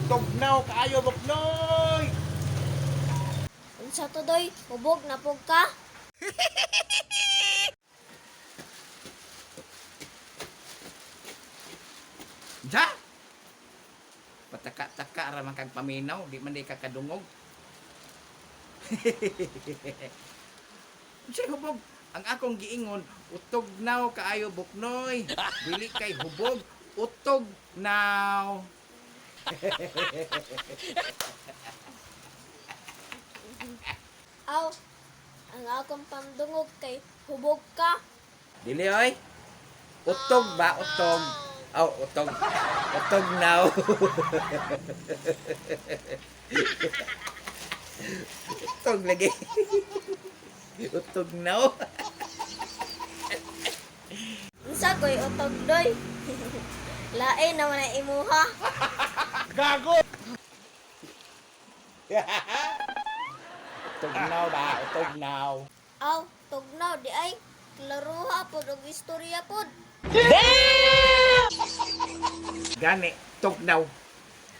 Utog-naw kaayo, Buknoy! Unsa to, doy? Hubog na pug ka? Ja! Pataka-taka ra man kag paminaw, di man di ka kadungog. Unsay hubog? Ang akong giingon, utog naw kaayo, Buknoy. Dili kay hubog, utog naw. Aw, ang akong pandungog kay hubog ka. Dili oy. Utog ba utog? Aw, utog. Utog naw. Utog lagi. Utog naw. Unsa koy utog, doy? Lain naman ang imuha. Utog naw ba? Utog naw. Aw, tugnaw di ay. Klaruha pod og istorya pod. Gani, tugnaw.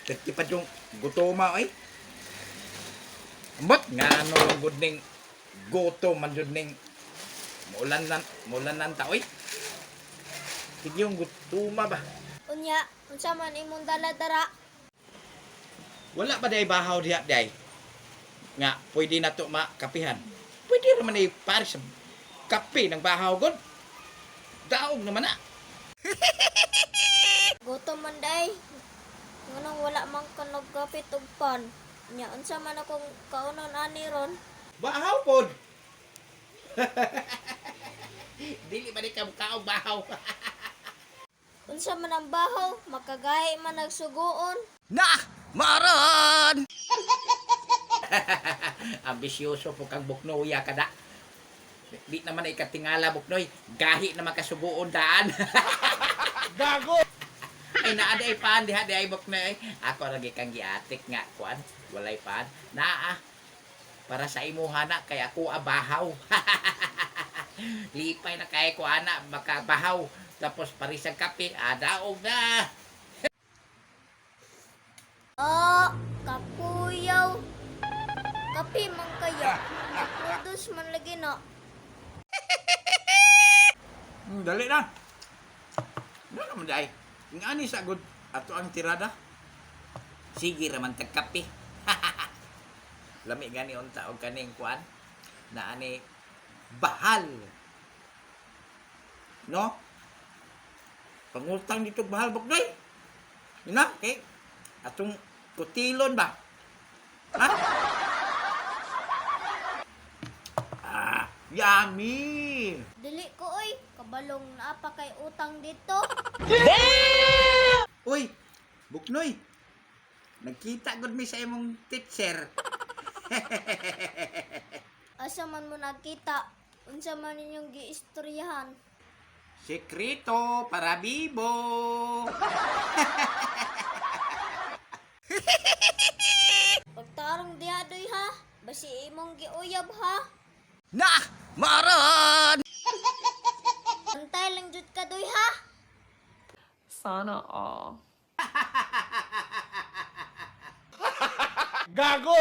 Dati pa yung gutoma oy. Ambot nga ano lang gud ning gutom man jud ning mulan nan ta oy. Sige yung gutuma ba? Unya, unsa man imong dala-dara? Wala ba day bahaw diha day? Nga pwede na to makapihan. Pwede raman ay pare sa kape ng bahaw god. Daog naman na. Gutom man day. Nganong wala man ka nagkapit og pan. Unya, unsa man akong kaunon ani ron? Bahaw pod. Dili ba di ka mukaog bahaw? Unsa man ang bahaw, makagahi man nagsugoon. Na! Maron! Ambisyoso po kang buknoya kada. Di naman ay katingala, Buknoy. Gahi na makasubuon daan. Gago! Ay naa di ay paan diha di ay Buknoy. Ako lagi kang giatik nga kuan. Walay paan. Naa. Para sa imuha na kay ako abahaw. Lipay na kay ko ana makabahaw. Tapos parisang kape, adaog na. Ah, kakuyaw. Kape man kaya. Produce man lagi na. Dali na. Ano naman day? Nga ni sa good ato ang tirada. Sige raman tag kape. Lami gani unta og kaning kuan na ani bahal. No? Pangutang dito bahal, Buknoy. Ina, kay atong kutilon ba? Ha? Ah, yummy! Dili ko oy, kabalong naa pa kay utang dito. Uy, Buknoy. Nagkita gud mi sa imong teacher. Asa man mo nagkita? Unsa man inyong giistoryahan? Sekreto para bibo. Pagtarong diha doy ha. Basi imong giuyab ha. Na, maron! Antay lang jud ka doy ha. Sana all. Gago!